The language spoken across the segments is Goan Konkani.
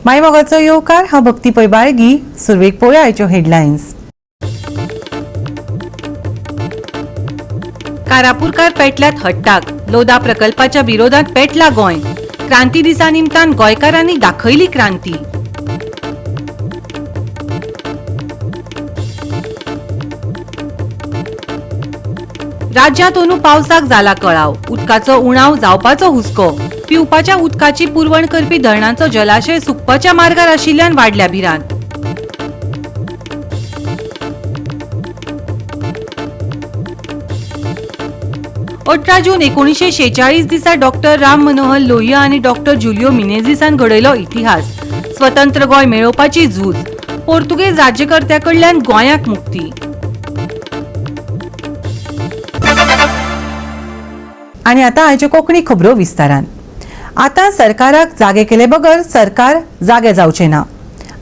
मायमोगाचो येवकार. हांव भक्ती पै बाळगी. सुरवेक पळोवया आयच्यो हेडलायन्स. कारापूरकार पेटल्यात हट्टाक. लोदा प्रकल्पाच्या विरोधात पेटला गोंय. क्रांती दिसा निमतान गोंयकारांनी दाखयली क्रांती. राज्यांत अंदू पावसाक जाला कळाव. उदकाचो उणाव जावपाचो हुस्को. पिवपाच्या उदकाची पुरवण करपी धरणांचो जलाशय सुकपाच्या मार्गार आशिल्ल्यान वाडल्या भिरांत. 18 जून 1946 दिसा डॉक्टर राम मनोहर लोहिया आनी डॉक्टर जुलियो मिनेझिसान घडयलो इतिहास. स्वतंत्र गोंय मेळोवपाची झूज. पोर्तुगेज राज्यकर्त्या कडल्यान गोंयाक मुक्ती. आनी आतां आयच्यो कोंकणी खबरो विस्तारान. आतां सरकाराक जागे केले बगर सरकार जागे जावचें ना.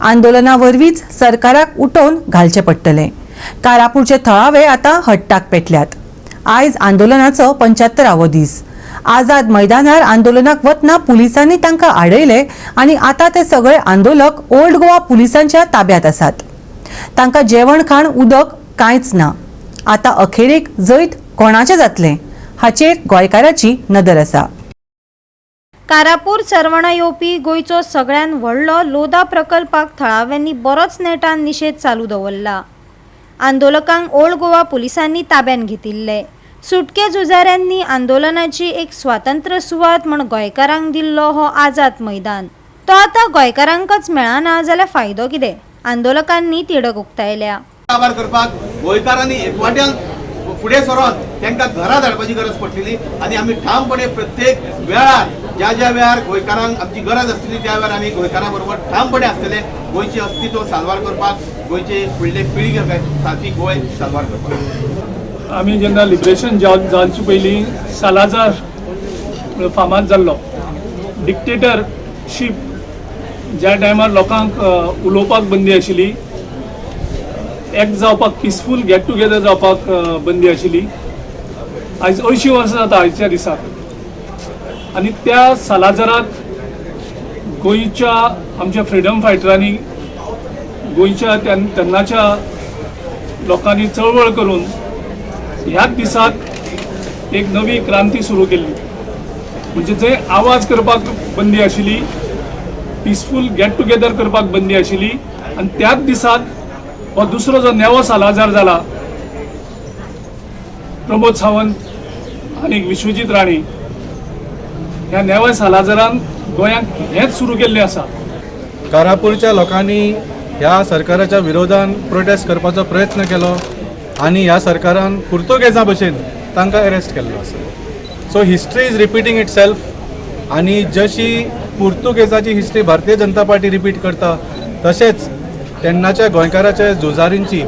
आंदोलना वरवींच सरकाराक उठोवन घालचें पडटलें. कारापूरचे थळावे आतां हट्टाक पेटल्यात. आयज आंदोलनाचो 75वो दीस. आझाद मैदानार आंदोलनाक वतना पुलिसांनी तांकां आडयले आनी आतां ते सगळे आंदोलक ओल्ड गोवा पुलिसांच्या ताब्यात आसात. तांकां जेवण खाण, उदक कांयच ना. आतां अखेरेक जैत कोणाचें जातलें हाचेर गोंयकाराची नदर आसा. कारापूर सर्वणा येवपी गोंयचो सगळ्यात व्हडलो लोदा प्रकल्पाक थळाव्यांनी बरोच नेटान निशेध चालू दवरला. आंदोलकांक ओल्ड गोवा पुलिसांनी ताब्यात घेतिल्ले. सुटके झुजाऱ्यांनी आंदोलनाची एक स्वातंत्र्य सुवात म्हूण गोंयकारांक दिल्लो हो आझाद मैदान, तो आतां गोंयकारांकच मेळना जाल्यार फायदो कितें? आंदोलकांनी तिडक उक्तायल्या. काबार करपाक गोंयकारांनी एकवाट्यान फुडें सरोन तांकां घरा धाडपाची गरज पडटली आनी आमी ठामपणे प्रत्येक वेळार, ज्या ज्या वेळार गोंयकारांक आमची गरज आसतली, त्या वेळार आमी गोंयकारां बरोबर ठामपणे आसतले, गोंयचें अस्तित्व साल्वार करपाक, गोंयचे फुडले पिळगे सारकी गोंय साल्वार करपाक. आमी जेन्ना लिबरेशन जावचे पयलीं सालाजार फामाद जाल्लो. डिक्टेटरशीप ज्या टायमार लोकांक उलोवपाक बंदी आशिल्ली, एक जावपाक, पिसफूल गेट टुगेदर जावपाक बंदी आशिल्ली. आयज 80 वर्सां जाता आयच्या दिसाक आनी त्या सालाजाराक गोंयच्या आमच्या फ्रिडम फायटरांनी, गोंयच्या तेन्नाच्या लोकांनी चळवळ करून ह्याच दिसाक एक नवी क्रांती सुरू केल्ली. म्हणजे जंय आवाज करपाक बंदी आशिल्ली, पिसफूल गेट टुगेदर करपाक बंदी आशिल्ली आनी त्याच दिसाक हो दुसरो जो नेवो सालाजार जाला, प्रमोद सावंत आनी विश्वजीत राणे, ह्या नेव्या सालाजारान गोंयांक हेंच सुरू केल्लें आसा. कारापूरच्या लोकांनी ह्या सरकाराच्या विरोधान प्रोटेस्ट करपाचो प्रयत्न केलो आनी ह्या सरकारान पुर्तुगेजा भशेन तांकां अरेस्ट केल्लो आसा. So history is repeating itself आनी जशी पुर्तुगेजाची history Bharatiya Janata party repeat करता, तशेंच तेन्नाच्या गोंयकाराच्या झुजारींची,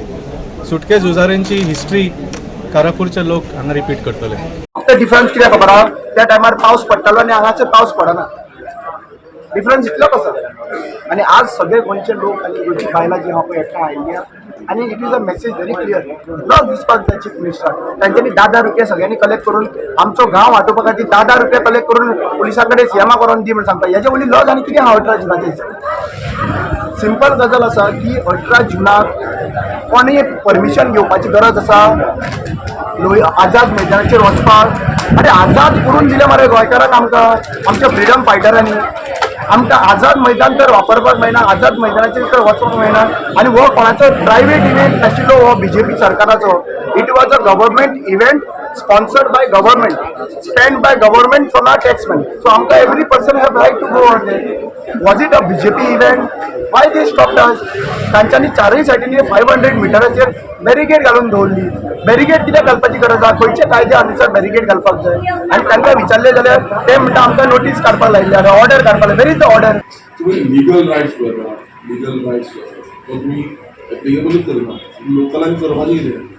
सुटके झुजारींची हिस्ट्री कारापूरचे लोक हांगा रिपीट करतले. फक्त डिफरन्स कितें खबर आहा? त्या टायमार पावस पडटालो आनी हांगासर पावस पडना. डिफरन्स इतलोच आसा. आनी आज सगळे गोंयचे लोक आनी गोंयची बायलां जी आहा पळय एकठांय आयिल्ली आहा आनी it is a message very clear. लज दिसपाक जाय चीफ मिनिस्टराक. तांच्यांनी 10-10 रुपया सगळ्यांनी कलेक्ट करून, आमचो गांव वाटोवपा खातीर 10-10 रुपया कलेक्ट करून पुलिसां कडेन सीएमा करून दी म्हण सांगता. हेजे वयली लज आनी कितें आहा 18 जुनाचेर? सिंपल गजाल आसा की 18 जुनाक कोणें परमिशन घेवपाची गरज आसा लोय आझाद मैदानाचेर वचपाक? अरे, आझाद करून दिले मरे गोंयकारांक आमकां, आमच्या फ्रिडम फायटरांनी. आमकां आझाद मैदान तर वापरपाक मेळना, आझाद मैदानाचेर तर वचपाक मेळना. आनी हो कोणाचो प्रायवेट इव्हेंट नाशिल्लो हो बीजेपी सरकाराचो. It was a government event, sponsored by government, spend by government from our tax money. So आमकां every person have right to go on there. Was it a BJP event? Why they stop us? तांच्यांनी चारय सायडींनी 500 मिटराचेर बॅरिगेड घालून दवरली. बॅरिगेड कित्याक घालपाची गरज आहा? खंयच्या कायद्या अनुसार बॅरिगेड घालपाक जाय? आनी तांकां विचारलें जाल्यार ते म्हणटा, आमकां नोटीस काडपाक लायिल्ली आसा, ऑर्डर काडपाक लायली. Where is the order? तुमी लिगल रायट्स पळयता, लिगल रायट्स जो आसा तो तुमी एप्लिकेबलूच करिना. लोकलांनी करपाचें कितें?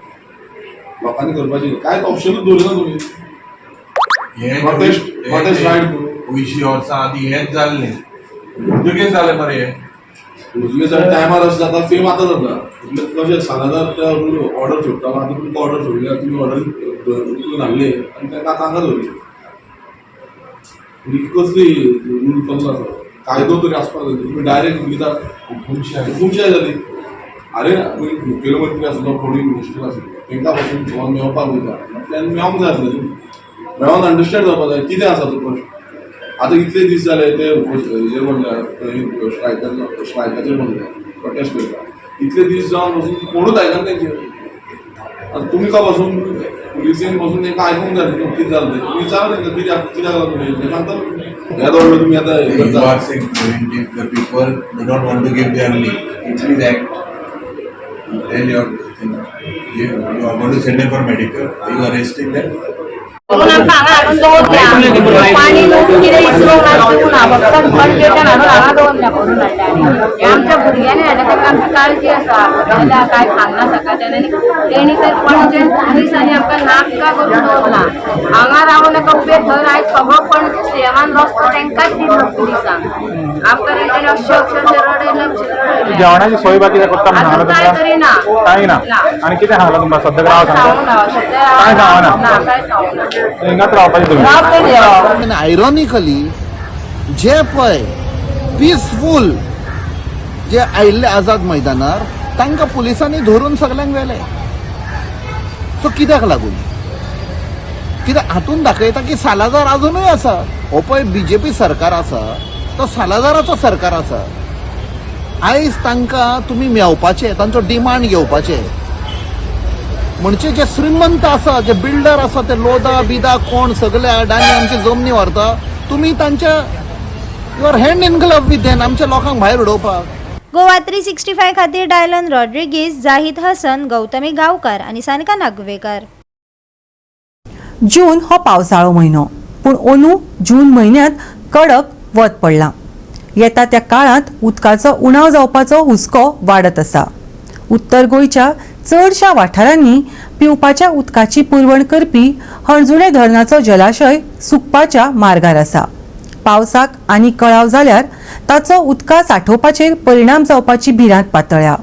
लोकांनी करपाचें कितें? कांयच ऑप्शनूच दवरिना तुमी. हें प्रोटेस्ट रायट म्हणून. 80 वर्सां आदीं हेंच जाल्लें. पुर्तुगेज जालें मरे हें. पुर्तुगेजा टायमार अशें जाता, सेम आतां जाता. कशें सालादार त्या ऑर्डर सोडटालो, आतां तुमकां ऑर्डर सोडल्या, तुमी ऑर्डर उखलून हाडले आनी तांकां आतां हांगा दवरले. ही कसली रूल कसलो आसा? कायदो तरी आसपाक जाय. तुमी डायरेक्ट दितात, हुकुमशाय जाली. अरे मुखेलमंत्री आसलो, कोणूय मिनिस्टर आसलो, तांकां पासून फोन मेळपाक वयता तेन्ना मेळोंक जाय आसलें. मेळोन अंडरस्टँड जावपाक जाय कितें आसा तो प्रश्न. आतां इतले दीस जाले ते हेजेर म्हणल्यार स्ट्रायकार स्ट्रायकाचेर म्हणल्यार प्रोटेस्ट करता, इतले दीस जावन वचून कोणूच आयकना तेंचेर. आतां तुमी का पासून पुलिसेन पासून तांकां आयकूंक जाय न्हू कितें जालें तें. तुमी विचारा तांकां कित्याक कित्याक लागून तुमी सांगता हे दवरलें तुमी आतां हें You करता. are saying preventive, the people do not want to give their name. It is act. Then you are, you are going to send them for medical. Are you arresting them? म्हणून आमकां हांगा हाडून दवरल्या. पाणी न्हू, कितें इसरोंक ना, दिवंक ना, फक्त पंचेच्यान हाडून हांगा दवरल्या. करून हाडल्या आनी हे आमच्या भुरग्यांनी हाडल्या, तांकां आमची काळजी आसा. जाल्यार कांय सांगना सकाळच्यान आनी तेणी तर पणजे पुलिसांनी आमकां नाका करून दवरला. हांगा रावन नाका उबे थंय. आयज सगळो पणजे सीएमान रस्तो तांकांच दिलो पुलिसांक. आमकां तेणी अक्षर अक्षर रडयलें, अक्षर रडयलें. जेवणाची सोय बा कितें करता म्हणून आजून सांगलां कांय तरी ना. तुमकां? कांय ना. आनी कितें सांगलां तुमकां सद्याक राव सांगता? सांगू ना सद्या. कांय सांगना? ना, कांय सांगू ना. हिंगाच रावपाचें तुमी? रावतली. आयरॉनिकली जे पळय पिसफूल जे आयिल्ले आझाद मैदानार, तांकां पुलिसांनी धरून सगल्यांक व्हेले. सो कित्याक लागून? कित्याक हातून दाखयता की सालाजार अजुनूय आसा. हो पळय बीजेपी सरकार आसा, तो सालाजाराचो सरकार आसा. आयज तांकां तुमी मेवपाचे, तांचो डिमांड घेवपाचे म्हणजे जे श्रीमंत आसा, जे बिल्डर आसा, ते लोदा बिदा कोण सगळे अडाणी आमची जमनी व्हरता. तुमी तांच्या, you are hand in glove with them आमच्या लोकांक भायर उडोवपाक. गोवा 365 खातीर डायलन रॉड्रिगीज, जाहीद हसन, गौतमी गांवकार आनी सानिका नागवेकर. जून हो पावसाळो म्हयनो, पूण अंदू जून म्हयन्यांत कडक वत पडलां. येता त्या काळांत उदकाचो उणाव जावपाचो हुस्को वाडत आसा. उत्तर गोंयच्या चडशा वाठारांनी पिवपाच्या उदकाची पुरवण करपी हणजुणे धरणाचो जलाशय सुकपाच्या मार्गार आसा. पावसाक आनी कळाव जाल्यार ताचो उदका सांठोवपाचेर परिणाम जावपाची भिरांत पातळ्या.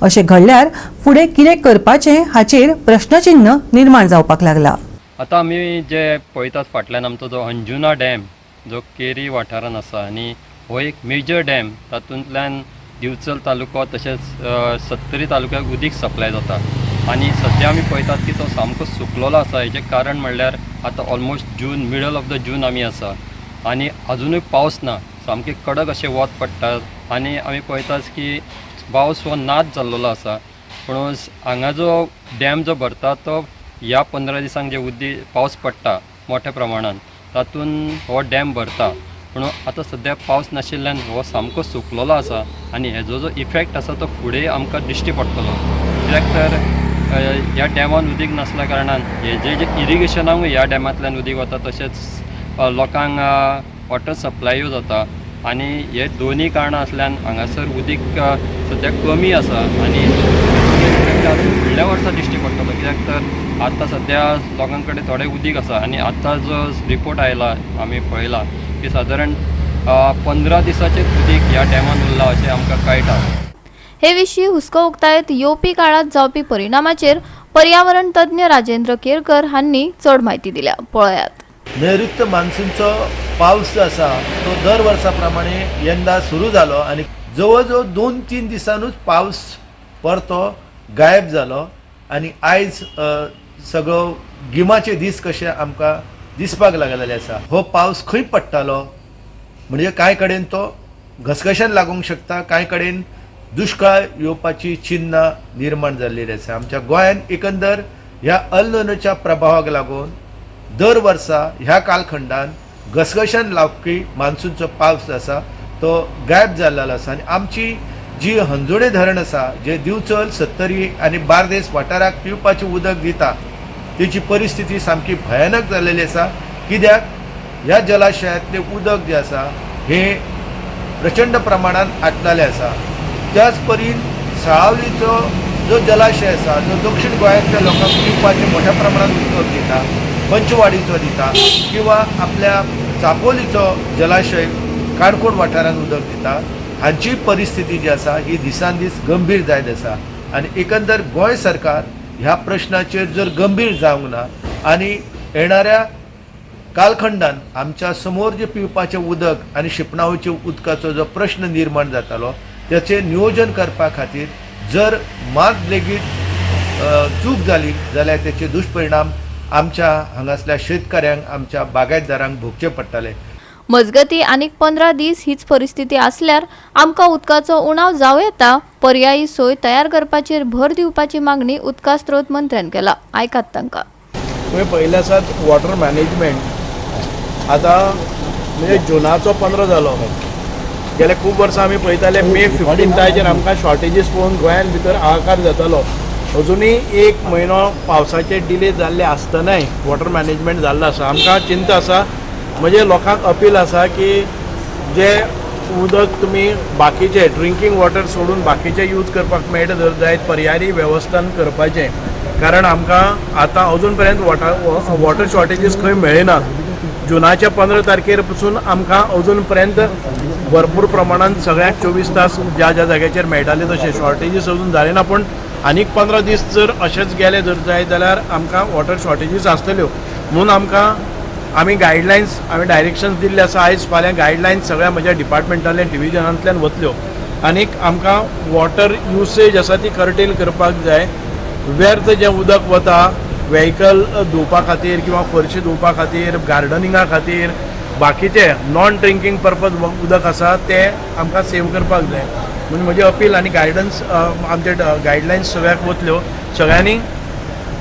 अशें घडल्यार फुडें कितें करपाचें हाचेर प्रश्नचिन्ह निर्माण जावपाक लागला. आतां आमी जे पळयतात, फाटल्यान आमचो जो अंजुना डॅम जो केरी वाठारान आसा आनी हो एक मेजर डॅम, तातूंतल्यान दिवचल तालुको तशेंच सत्तरी तालुक्याक उदीक सप्लाय जाता आनी सद्या आमी पळयतात की तो सामको सुकलेलो आसा. हेजें कारण म्हणल्यार आतां almost June, middle of the June आमी आसा आनी अजुनूय पावस ना. सामकें कडक अशें वत पडटा आनी आमी पळयतात की पावस हो नाच जाल्लेलो आसा. पूण हांगा जो डॅम जो भरता तो ह्या 15 दिसांक जे उदीक पावस पडटा मोठ्या प्रमाणान, तातूंत हो डॅम भरता. पूण आतां सद्या पावस नाशिल्ल्यान हो सामको सुकलेलो आसा आनी हेजो जो इफेक्ट आसा तो फुडें आमकां दिश्टी पडटलो, कित्याक तर ह्या डॅमान उदीक नासल्या कारणान हेजे जे इरिगेशनाकूय ह्या डॅमांतल्यान उदीक वता, तशेंच लोकांक वॉटर सप्लायूय जाता आनी हे दोनूय कारणां आसल्यान हांगासर उदीक सद्या कमी आसा आनी फुडल्या वर्सा दिश्टी पडटलो, कित्याक तर आतां सद्या लोकां कडेन थोडें उदीक आसा आनी आतां जो रिपोर्ट आयला, आमी पळयला की सादारण 15 दिसाचें उदीक ह्या डॅमान उरलां अशें आमकां कळटा. हे विशीं हुस्को उक्तायत येवपी काळात जावपी परिणामाचेर पर्यावरण तज्ञ राजेंद्र केरकर हांणी चड म्हायती दिल्या, पळयात. नैऋत्य मान्सूनचो पावस जो आसा तो दर वर्सा प्रमाणे यंदा सुरू जालो आनी जवळ जवळ 2-3 दिसांनूच पावस परतो गायब जालो आनी आयज सगळो गिमाचे दीस कशे आमकां दिसपाक लागलेले आसा. हो पावस खंय पडटालो म्हणजे कांय कडेन तो घसघश्यान लागूंक शकता, कांय कडेन दुश्काळ येवपाची चिन्नां निर्माण जाल्लेली आसा. आमच्या गोंयांत एकंदर ह्या अल्नोच्या प्रभावाक लागून दर वर्सा ह्या कालखंडान घसघश्यान लागपी मान्सूनचो पावस आसा तो गायब जाल्लो आसा आनी आमची जी हंजुणे धरण आसा, जे दिवचल, सत्तरी आनी बार्देस वाठाराक पिवपाचें उदक दिता, तेची परिस्थिती सामकी भयानक जाल्लेली आसा, कित्याक ह्या जलाशयांतलें उदक जें आसा हें प्रचंड प्रमाणान आटलेलें आसा. त्याच परीन साळावलीचो जो जलाशय आसा, जो दक्षिण गोंयांतल्या लोकांक पिवपाचें मोठ्या प्रमाणात उदक दिता, पंचवाडीचो दिता किंवा आपल्या चापोलीचो जलाशय काणकोण वाठारांत उदक दिता, हांची परिस्थिती जी आसा ही दिसान दीस गंभीर जायत आसा. आनी एकंदर गोंय सरकार ह्या प्रश्नाचेर जर गंभीर जावंक ना आनी येणाऱ्या कालखंडान आमच्या समोर जे पिवपाचें उदक आनी शिंपणावळीच्या उदकाचो जो प्रश्न निर्माण जातालो त्याचें नियोजन करपा खातीर जर मात लेगीत चूक जाली जाल्यार तेचे दुश्परिणाम आमच्या हांगासल्या शेतकऱ्यांक, आमच्या बागायतदारांक भोगचे पडटाले. मजगती आनीक 15 दीस हीच परिस्थिती आसल्यार आमकां उदकाचो उणाव जावं येता. पर्यायी सोय तयार करपाचेर भर दिवपाची मागणी उदका स्त्रोत मंत्र्यान केला. आयकात तांकां. तुवें पळयलें आसात वॉटर मॅनेजमेंट आतां म्हणजे जुनाचो 15 जालो. गेले खूब वर्सां आमी पळयताले मे 15ताचेर आमकां शॉर्टेजीस पळोवन गोंयान भितर हाहाकार जातालो. अजुनूय एक म्हयनो पावसाचे डिले जाल्ले आसतनाय वॉटर मॅनेजमेंट जाल्लो आसा. आमकां चिंता आसा, म्हणजे लोकांक अपील आसा की जे उदक तुमी बाकीचे ड्रिंकींग वॉटर सोडून बाकीचे यूज करपाक मेळटा जर जायत पर्यायी वेवस्थान करपाचें, कारण आमकां आतां अजून पर्यंत वॉटर शॉर्टेजीस खंय मेळना. जुनाच्या 15 तारखेर पसून आमकां अजून पर्यंत भरपूर प्रमाणान सगळ्याक 24 तास ज्या ज्या जाग्याचेर मेळटाले तशें शॉर्टेजीस अजून जाले ना. पूण आनीक 15 दीस जर अशेंच गेले जर जायत जाल्यार आमकां वॉटर शॉर्टेजीस आसतल्यो. म्हणून आमकां आमी गायडलायन्स, आमी डायरेक्शन्स दिल्ले आसा. आयज फाल्यां गायडलायन्स सगळ्या म्हज्या डिपार्टमेंटांतल्यान डिविजनांतल्यान वतल्यो आनीक आमकां वॉटर युसेज आसा ती कर्टेल करपाक जाय. व्यर्थ जें उदक वता व्हेकल धुवपा खातीर किंवा फरशी धुवपा खातीर, गार्डनिंगा खातीर, बाकीचे नॉन ड्रिंकींग पर्पज उदक आसा तें आमकां सेव करपाक जाय. म्हणून म्हजी अपील आनी गायडन्स आमचे गायडलायन्स सगळ्याक वतल्यो. सगळ्यांनी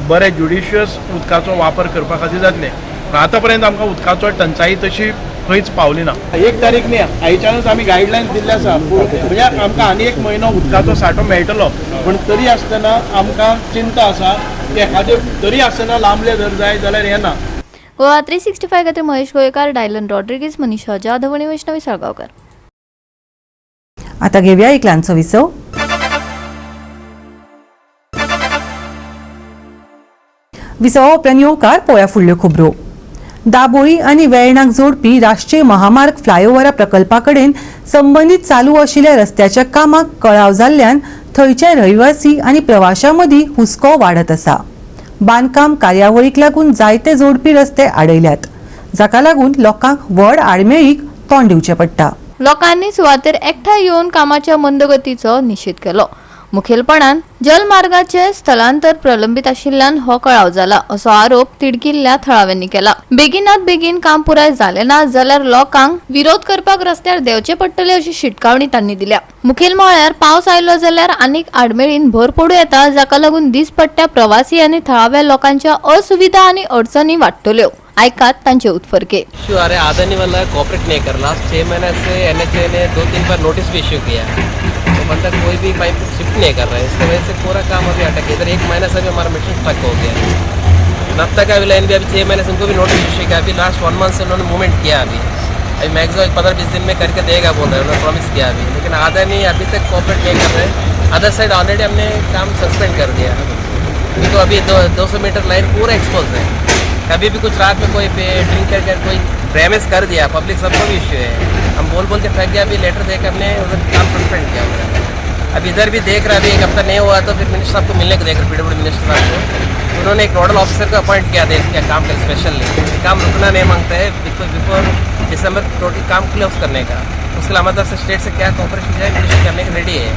बरे ज्युडिशियस उदकाचो वापर करपा खातीर जातलें. आतां पर्यंत आमकां उदकाचो टंचाई तशी खंयच पावली ना. 1 तारीख न्ही, आयच्यानूच आमी गायडलायन्स दिल्ले आसा, म्हणजे आमकां आनी 1 म्हयनो उदकाचो सांठो मेळटलो. पूण तरी आसतना आमकां चिंता आसा की एखादें तरी आसतना लांबले जर जाय जाल्यार येना. गोवा 365 खातीर महेश गोयकार, डायलन रॉड्रिगीज, मनीषा जाधव आनी वैष्णवी साळगांवकर. आता घेऊया एक ल्हानसो विसव. विसवा उपरांत येवकार पळोवया फुडल्यो खबरो. दाबोळी आनी वेर्णाक जोडपी राष्ट्रीय महामार्ग फ्लायओव्हरा प्रकल्पा कडेन संबंदीत चालू आशिल्ल्या रस्त्याच्या कामाक कळाव जाल्ल्यान थंयच्या रहिवासी आनी प्रवाशां मदीं हुस्को वाडत आसा. बांदकाम कार्यावळीक लागून जायते जोडपी रस्ते आडयल्यात, जाका लागून लोकांक व्हड आडमेळीक तोंड दिवचें पडटा. लोकांनी सुवातेर एकठांय येवन कामाच्या मंदगतीचो निशेध केलो. मुखेलपणान जलमार्गाचे स्थलांतर प्रलंबित आशिल्ल्यान हो कळाव जाला असो आरोप तिडकिल्ल्या थळाव्यांनी केला. बेगिनात बेगीन काम पुराय जालें ना जाल्यार लोकांक विरोध करपाक रस्त्यार देंवचे पडटले अशी शिटकावणी तांणी दिल्या. मुखेल म्हळ्यार पावस आयलो जाल्यार आनीक आडमेळीन भर पडूं येता, जाका लागून दिसपट्ट्या प्रवासी आनी थळाव्या लोकांच्या असुविधा आनी अडचणी वाडटल्यो. आयकात तांचे उत्फर्के. इश्यू आ रहा है, आदानी वाला कोऑपरेट नहीं कर. लास्ट 6 महीने से एनएचए ने 2-3 बार नोटिस भी इश्यू किया, तो बंदा कोई भी पाइप शिफ्ट नहीं कर रहा है. इसकी वजह से पूरा काम अभी अटक है. इधर 1 महीना से भी हमारा मशीन स्टक हो गया. नफ्ता का भी लाइन भी अभी 6 महीने से उनको भी नोटिस इश्यू किया. अभी लास्ट 1 मंथ से उन्होंने मूवमेंट किया. अभी अभी मैक्सिमम 15-20 दिन में करके देगा बोल रहे हैं, उन्होंने प्रॉमिस किया अभी. लेकिन आदानी अभी तक कोऑपरेट नहीं कर रहे. अदर साइड ऑलरेडी हमने काम सस्पेंड कर दिया, क्योंकि अभी 200 मीटर लाइन पूरा एक्सपोज है. कभी भी कुछ रात में कोई ड्रिंक करके कोई डैमेज कर दिया, पब्लिक सबको भी इश्यू है. हम बोल बोल के थक गया. अभी लेटर देकर हमने उधर काम सस्पेंड किया उधर. अब इधर भी देख रहा, अभी 1 हफ्ता नहीं हुआ तो फिर मिनिस्टर साहब को मिलने को देख रहे, पीडब्ल्यूडी मिनिस्टर साहब को. उन्होंने एक नोडल ऑफिसर को अपॉइंट किया था इसके काम का स्पेशली. काम रुकना नहीं मांगते हैं, because before December total काम क्लोज करने का. उसके अलावा से स्टेट से क्या कॉपरेशन जाए मिनिस्टर करने के रेडी है.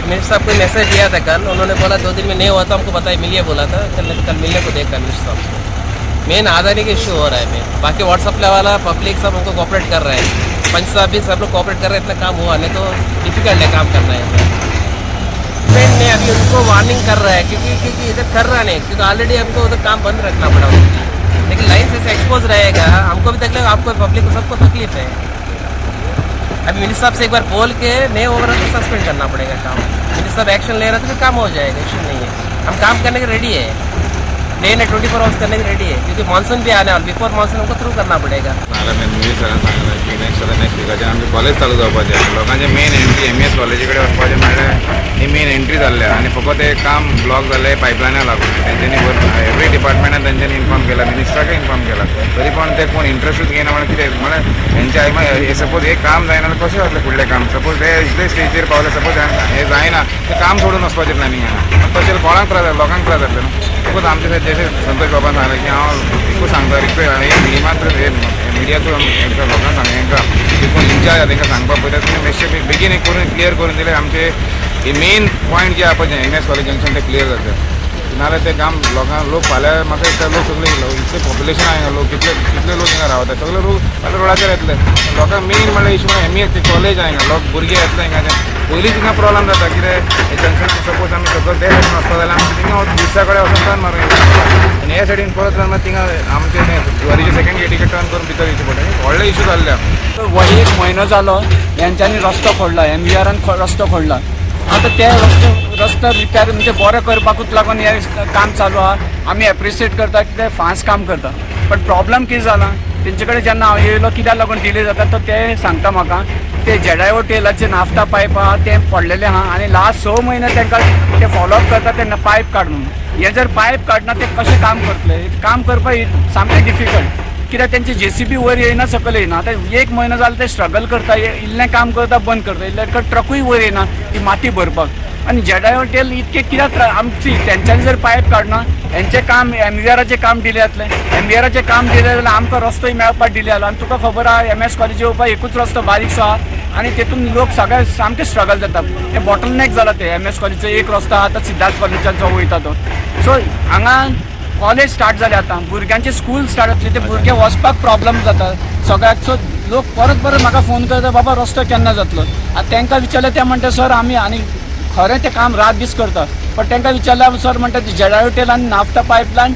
मिनिस्टर साहब को मैसेज दिया था कल, उन्होंने बोला 2 दिन में नहीं हुआ तो हमको बताइए, मिलिए बोला था. कल मिलने को देखा मिनिस्टर साहब को. मेन आदानी का इश्यू हो रहा है मेन. बाकी व्हाट्सअप वाला पब्लिक सब हमको कोऑपरेट कर रहा है, पंच साहब भी सब लोग कोऑपरेट कर रहे हैं. इतना काम हुआ नहीं तो डिफिकल्ट है काम करना है. गवर्नमेंट ने अभी उनको वार्निंग कर रहा है, क्योंकि इधर कर रहा नहीं, क्योंकि ऑलरेडी हमको उधर काम बंद रखना पड़ा उनको. लेकिन लाइन से एक्सपोज रहेगा, हमको भी तकलीफ, आपको पब्लिक को सबको तकलीफ है. अभी मिनिस्टर साहब से एक बार बोल के नहीं हो रहा तो सस्पेंड करना पड़ेगा काम. मिनिस्टर साहब एक्शन ले रहा तो फिर काम हो जाएगा, इशू नहीं है. हम काम करने के रेडी है, डे नाइट 24 आवर्स करने के रेडी है, क्योंकि मानसून भी आने वाला, बिफोर मानसून हमको थ्रू करना पड़ेगा. नाल्यार मिनिस्टरान सांगलां की नेक्स्ट आतां नेक्स्ट विकाच्यान आमचें कॉलेज चालू जावपाचें. लोकांचें मेन की एम ई एस कॉलेजी कडेन वचपाचें म्हणल्यार ही मेन एंट्री जाल्ली आनी फकत हें काम ब्लॉक जाल्लें पायपलायना लागून. तेंच्यांनी एवरी डिपार्टमेंटान तेंच्यांनी इन्फॉर्म केला, मिनिस्टराकय इन्फॉर्म केला, तरी पण ते कोण इंट्रस्टूच घेयना. म्हणल्यार कितें म्हणल्यार हेंच्या सपोज हें काम जायना जाल्यार कशें जातलें फुडलें काम? सपोज हे इतले स्टेजीर पावले, सपोज हें जायना तें काम सोडून वचपाचें प्लॅनिंग आहा. तशें कोणाक त्रास जातलो? लोकांक त्रास जातले न्हू. सपोज आमचे जशें संतोष बाबान सांगलें की हांव एकूच सांगता, रिक्वेस्ट हे मात्र हे मिडिया थ्रू हेंकां लोकांक सांग, हेंकां कोण इन्चार्ज आहा तेंकां सांगपाक पळयता, तुमी मातशें बेगीन एक करून क्लियर करून दिल्यार आमचे हे मेन पॉयंट जे आहा पळय एम एस कॉलेज जंक्शन ते क्लियर जातले. नाजाल्यार तें काम लोकांक लोक फाल्यां म्हाका दिसता लोक सगळे इतले पॉप्युलेशन आहा, लोक कितले कितले लोक हिंगा रावता, सगळे लोक फाल्यां रोडाचेर येतले. लोकांक मेन म्हणल्यार इशू म्हणल्यार एम ई एस कॉलेज आहा हिंगा, लोक भुरगे येतले हिंगाच्यान. पयलींच हिंगा प्रॉब्लम जाता कितें, जंक्शनाक सपोज आमी सकयल ते सायडीन वचपा जाल्यार आमी थिंगा दिसा कडेन वचून टर्न मारून येता आनी हे सायडीन परत मागीर थिंगा आमचे तें जुवारीचे सेकंड गेटीचे टर्न करून भितर येवचें पडटा. व्हडले इशू जाल्ले आहा. हो एक म्हयनो जालो हेंच्यांनी रस्तो खोडला, एम व्ही आरान रस्तो खोडला. आतां ते रस्तो रिपेर म्हणजे बरो करपाकूच लागून हें काम चालू आहा. आमी एप्रिशिएट करता की ते फास्ट काम करता, बट प्रॉब्लम कितें जाला, तेंचे कडेन जेन्ना हांव येयलो कित्याक लागून डिले जाता, तर ते सांगता म्हाका ते जेडायो टेलाचे नाफ्ता पायप आहा तें पडलेलें आहा आनी लास्ट 6 म्हयने तांकां ते फॉलोअप करता ते पायप काड म्हणून. हे जर पायप काडना ते कशें काम करतले? काम करपाक सामकें डिफिकल्ट, कित्याक तेंची जेसीबी वयर येयना, सकयल येयना. आतां एक म्हयनो जालो ते स्ट्रगल करता, इल्लें काम करता बंद करता, इल्लें ट्रकूय वयर येयना ती माती भरपाक. आनी जेडायो टेल इतकें कित्याक आमची तेंच्यांनी जर पायप काडना, हेंचें काम एम व्ही आराचें काम डिले जातलें. एम व्ही आराचें काम डिले जाल्यार आमकां रस्तोय मेळपाक डिले जालो. आनी तुका खबर आहा, एम एस कॉलेज येवपाक एकूच रस्तो बारीकसो आहा आनी तेतून लोक सगळे सामके स्ट्रगल जाता. ते बॉटल नेक जाला ते एम एस कॉलेजीचो एक रस्तो आहा, आतां सिद्धार्थ कॉलेजान जो वयता तो. सो हांगा कॉलेज स्टार्ट जाले, आतां भुरग्यांचे स्कूल स्टार्ट जातली, ते भुरगे वचपाक प्रॉब्लम जाता सगळ्याक. सो लोक परत परत म्हाका फोन करता, बाबा रस्तो केन्ना जातलो? आतां तांकां विचारलें ते म्हणटा सर आमी, आनी खरें तें काम रात दीस करता, पण तांकां विचारल्यार सर म्हणटा जेडायो टेल आनी नाफ्ता पायपलायन,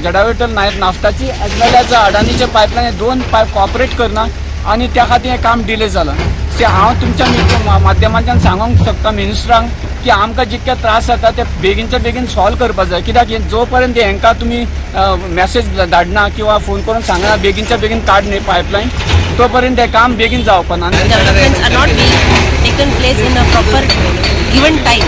जेडायो टेल नाफ्ताची एज वेल एज अडानीचे पायपलायन, हे दोन पायप कॉपरेट करना आनी त्या खातीर हें काम डिले जालां. सो हांव तुमच्या माध्यमांतल्यान सांगूंक शकता मिनिस्टरांक की आमकां जितके त्रास जाता ते बेगीनच्या बेगीन सॉल्व करपाक जाय, कित्याक जो पर्यंत हेंकां तुमी मॅसेज धाडना किंवा फोन करून सांगना बेगीनच्या बेगीन काड न्ही पायपलायन, तो पर्यंत हें काम बेगीन जावपा ना. Developments are not being taken place in a proper given time.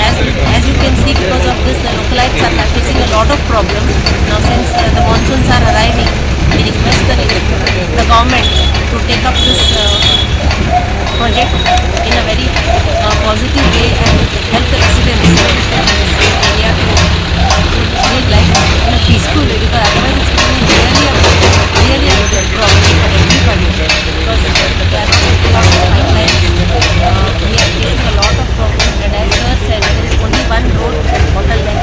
As you can see, because of this, the localites are facing a lot of problems. Now, since the monsoons are arriving, we request the government to take up this project in a very positive way and help the residents of this area to live life in a peaceful way, because otherwise it's becoming really a problem for everybody, because there are a lot of pipelines. We are facing a lot of problems, and as sir said, there is only one road bottleneck,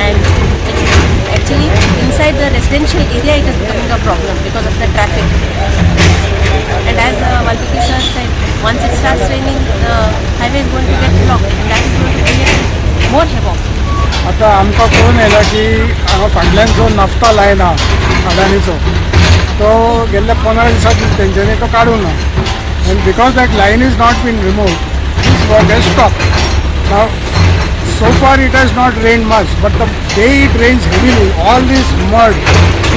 and it's actually inside the residential area it is becoming a problem because of the traffic. And as Valmiki sir said, once it starts raining, the highway is going to get blocked, and that is going to create more havoc. आतां आमकां कळून येयला की हांगा फाटल्यान जो नाफ्ता लायन आहा अडानीचो, तो गेल्ल्या 15 दिसांत तेंच्यांनी तो काडूंक ना, and because that line is not been remove, this work has stop. Now so far it has not rained much, but the day it rains heavily, all this mud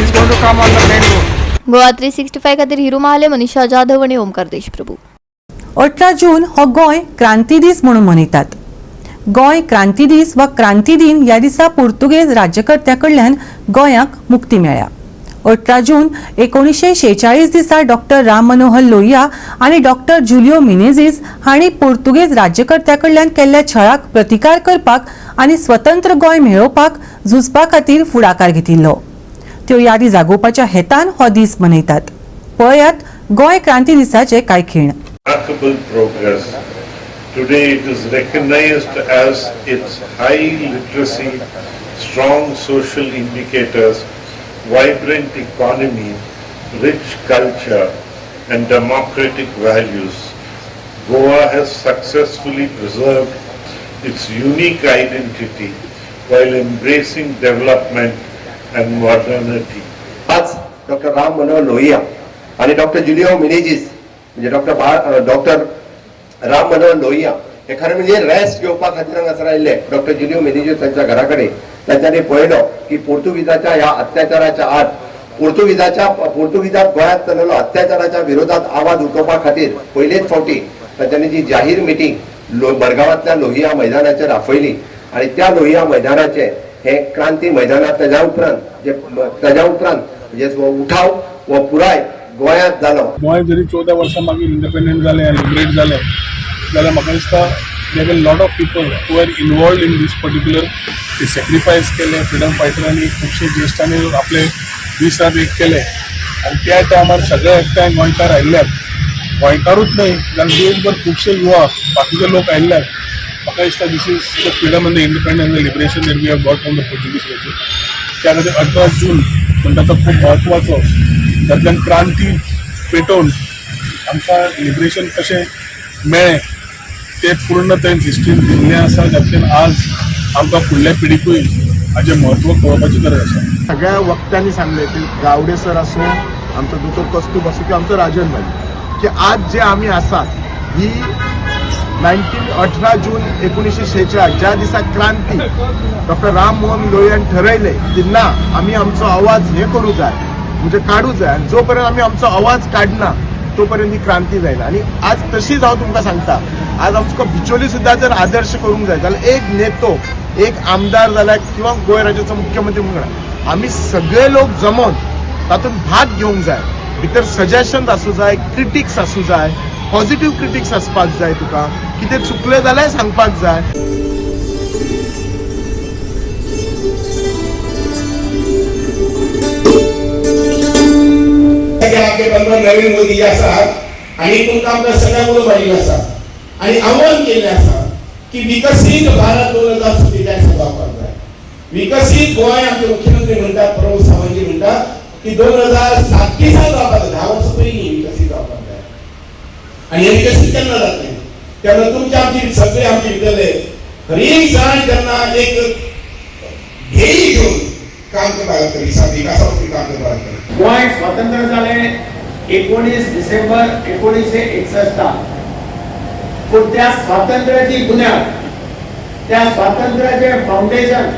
is going to come on the main road. Goa 365 खातीर हिरू महाले, मनीषा जाधव आणि ओमकार देशप्रभू. 18 जून हो गोंय क्रांती दीस म्हणून मनयतात. गोंय क्रांती दीस वा क्रांती दिन ह्या दिसा पुर्तुगेज राज्यकर्त्या कडल्यान गोंयाक मुक्ती मेळ्ळ्या. 18 जून 1946 दिसा डॉक्टर राम मनोहर लोहिया आनी डॉक्टर जुलियो मिनेझीस हांणी पुर्तुगेज राज्यकर्त्या कडल्यान केल्ल्या छळाक प्रतिकार करपाक आनी स्वतंत्र गोंय मेळोवपाक झुजपा खातीर फुडाकार घेतिल्लो. त्यो यादी जागोवपाच्या हेतान हो दीस मनयतात. पळयात गोंय क्रांती दिसाचे कांय खीण. Remarkable progress. Today it is recognized as its high literacy, strong social indicators, vibrant economy, rich culture, and democratic values. Goa has successfully preserved its unique identity while embracing development and modernity. आज डॉक्टर राम मनोहर लोहिया आणि डॉक्टर जुलिओ मिनेजिस, म्हणजे डॉक्टर राम मनोहर लोहिया हे खरें म्हणजे रेस्ट घेवपा खातीर हांगासर आयिल्ले. डॉक्टर जुलिओ मिनेजिस तांच्या घरा कडेन तांच्यांनी पळयलो की पोर्तुगीजाच्या ह्या अत्याचाराच्या आड, पुर्तुगीजाच्या पुर्तुगीजात गोंयांत चललेलो अत्याचाराच्या विरोधात आवाज उठोवपा खातीर पयलेच फावटी तांच्यांनी जी जाहीर मिटींग मडगांवांतल्या लोहिया मैदानाचेर आपयली आनी त्या लोहिया मैदानाचे हे क्रांती मैदानात ताज्या उपरांत जे ताज्या उपरांत म्हणजे हो उठाव हो पुराय गोंयांत जालो. गोंय जरी 14 वर्सां मागीर इंडिपेंडंट जालें आनी लिबरेट जालें जाल्यार म्हाका दिसता there were lot of people who are involved in this particular sacrifice केले फ्रिडम फायटरांनी, खुबशे ज्येश्ठांनी आपले दीस रात एक केले आनी त्या टायमार सगळे एकठांय गोंयकार आयिल्ल्याक, गोंयकारूच न्हय जाल्यार देशभर खुबशे युवा बाकीचे लोक आयिल्ल्याक म्हाका दिसता this is the freedom and the independence the liberation that we have got from the Portuguese regime. त्या खातीर 18 जून म्हणटा तो खूब म्हत्वाचो, जातल्यान क्रांती पेटोवन आमकां लिबरेशन कशें मेळ्ळें तें पूर्ण तें हिस्ट्रीन दिल्लें आसा, जातल्यान आज आमकां फुडल्या पिढीकूय हाजें म्हत्व कळोवपाची गरज आसा. सगळ्या वक्त्यांनी सांगले की गावडे सर आसूं, आमचो दोतोर कस्तूब आसूं किंवा आमचो राजन भाई, की आज जे आमी आसात ही 18 जून 1946 ज्या दिसा क्रांती डॉक्टर राम मोहन लोहियान ठरयले की ना आमी आमचो आवाज हे करूं जाय, म्हणजे काडू जाय, आनी जो पर्यंत आमी आमचो आवाज काडना तो पर्यंत ही क्रांती जायना. आनी आज तशीच हांव तुमकां सांगता, आज आमकां बिचोली सुद्दां जर आदर्श करूंक जाय जाल्यार एक नेतो, एक आमदार जाल्यार किंवा गोंय राज्याचो मुख्यमंत्री म्हणून आमी सगळे लोक जमोन तातूंत भाग घेवंक जाय. भितर सजेशन्स आसूं जाय, क्रिटिक्स आसूं जाय, पॉझिटिव्ह क्रिटिक्स आसपाक जाय, तुका कितें चुकलें जाल्यार सांगपाक जाय. आमचे पंतप्रधान नरेंद्र मोदी जे आसात आनी तुमकां आमकां सगळ्यांक उलो मारिल्लो आसा आनी आव्हान केल्लें आसा की विकसीत भारत 2047 जावपाक जाय. विकसीत गोंय आमचे मुख्यमंत्री म्हणटात, प्रमोद सावंतजी म्हणटात की 2037 जावपाक जाय, 10 वर्सां पयलीं विकसीत जावपाक जाय. आनी हें विकसीत केन्ना जातलें? तेन्ना तुमचे आमची सगळे आमचे भितरले हर एक जाण जेन्ना एक ध्येय घेवन काम करपाक लागतले, विकासा वरवीं काम करपाक लागतले. गोंय स्वतंत्र जालें 19 डिसेंबर 1961, पूण त्या स्वातंत्र्याची बुन्याद, त्या स्वातंत्र्याचें फावंडेशन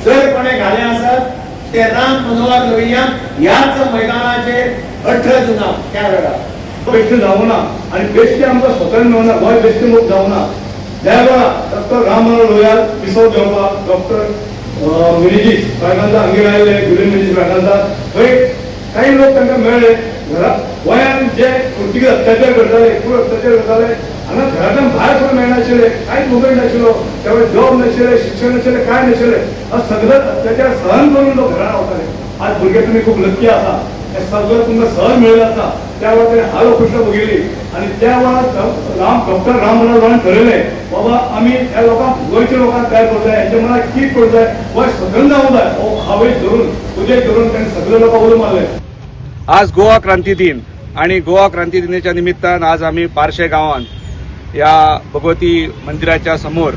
जर कोणें घालें आसत ते राम मनोहर लोहिया ह्याच मैदानाचेर 18 जुनाक त्या वेळार. बेश्टें जावना आनी बेश्टें आमकां स्वतंत्र मेळना, गोंय बेश्टें मुक्त जावना. त्या वेळार डॉक्टर राम मनोहर लोहिया पिसो घेवपाक डॉक्टर मिनेजीस ब्रागांझा हांगेर आयले, जुलीयन मिनेजीस ब्रागांझा, थंय कांय लोक तांकां मेळ्ळे. घरा गोंयांत जे पुर्तुगीज अत्याचार करताले, क्रूर अत्याचार करताले, हांगा घरांतल्यान भायर सरूंक मेळनाशिल्लें, कांयच मुवमेंट नाशिल्लो, त्यावेळेर जॉब नाशिल्लें, शिक्षण नाशिल्लें, कांय नाशिल्लें. सगळें अत्याचार सहन करून लोक घरान रावताले. आज भुरगे तुमी खूब लक्की आसा, हे सगळें तुमकां सहन मेळिल्लें आसा. त्या वेळार ताणें हाल अपेक्षा भोगिल्ली आनी त्या वेळार डॉक्टर राम मनोहर लोहियान ठरयलें, बाबा आमी ह्या लोकांक, गोंयच्या लोकांक तयार करूंक जाय, हेंच्या मनाक कीट करूंक जाय, गोंय स्वतंत्र जावंक जाय. हो हावेस धरून, उद्देश धरून ताणें सगळे लोकांक उलो मारले. आज गोवा क्रांती दिन आणि गोवा क्रांती दिनाच्या निमित्तान आज आम्ही पार्शे गांवांत ह्या भगवती मंदिराच्या समोर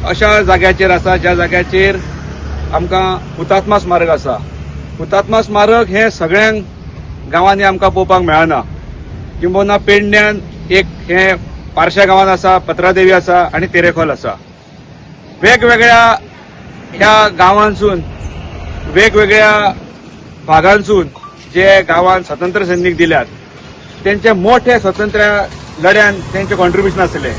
अशा जाग्याचेर आसा ज्या जाग्याचेर आमकां हुतात्मा स्मारक आसा. हुतात्मा स्मारक हें सगळ्यांक गांवांनी आमकां पळोवपाक मेळना, किंबहुना पेडण्यान एक हें पार्शा गांवांत आसा, पत्रादेवी आसा आनी तेरेखोल आसा. वेगवेगळ्या ह्या गांवांसून, वेगवेगळ्या भागांसून जे गांवांत स्वतंत्र सैनीक दिल्यात तेंचे मोठे स्वतंत्र लढ्यान तेंचे कॉन्ट्रिब्युशन आसलें.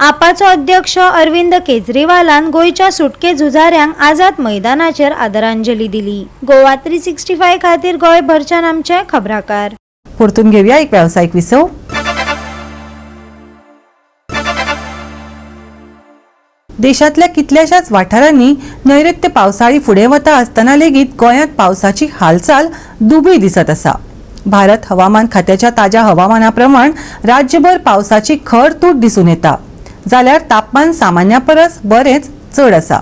आपाचो अध्यक्ष अरविंद केजरीवालान गोंयच्या सुटके झुजाऱ्यांक आझाद मैदानाचेर आदरांजली दिली. गोवा 365 खातीर गोंयभरच्यान आमचे खबराकार. परतून घेऊया एक व्यावसायिक विसव. देशांतल्या कितल्याशाच वाठारांनी नैऋत्य पावसाळी फुडें वता आसतना लेगीत गोंयांत पावसाची हालचाल दुबळी दिसत आसा. भारत हवामान खात्याच्या ताज्या हवामाना प्रमाण राज्यभर पावसाची खर तूट दिसून येता, जाल्यार तापमान सामान्या परस बरेंच चड आसा.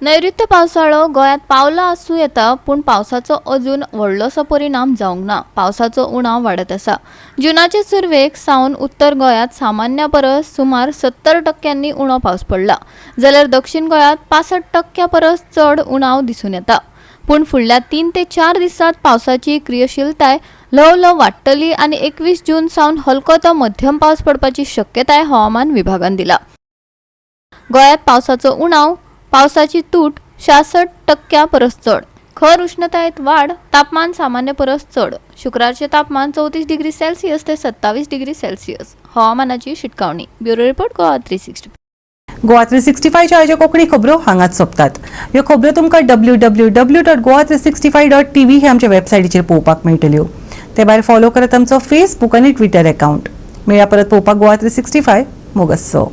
नैऋत्य पावसाळो गोंयांत पावला आसूं येता, पूण पावसाचो अजून व्हडलोसो परिणाम जावंक ना. पावसाचो उणाव वाडत आसा. जुनाचे सुरवेक सावन उत्तर गोंयांत सामान्या परस सुमार 70 टक्क्यांनी उणो पावस पडला, जाल्यार दक्षिण गोंयांत 65 टक्क्या परस चड उणाव दिसून येता. पूण फुडल्या 3 ते 4 दिसांत पावसाची क्रियशीलताय ल्हव ल्हव वाडटली आनी 21 जून सावन हलको तो मध्यम पावस पडपाची शक्यताय हवामान विभागान दिला. गोंयांत पावसाचो उणाव, पावसाची तूट 66 टक्क्या परस चड, खर उष्णतायेत वाड, तापमान सामान्य परस चड. शुक्रारचे तापमान 34 डिग्री सेल्सियस ते 27 डिग्री सेल्सियस, हवामानाची शिटकावणी. Bureau report, Goa 360. Goa 365च्या आयच्या कोंकणी खबरो हांगाच सोंपतात. ह्यो खबरो तुमकां www.goa365.tv हे आमच्या वेबसायटीचेर पळोवपाक मेळटल्यो. ते भायर फॉलो करात आमचो फेसबूक आनी ट्विटर अकाउंट. मेळया परत पळोवपाक गोवा 365. मोगस्सो.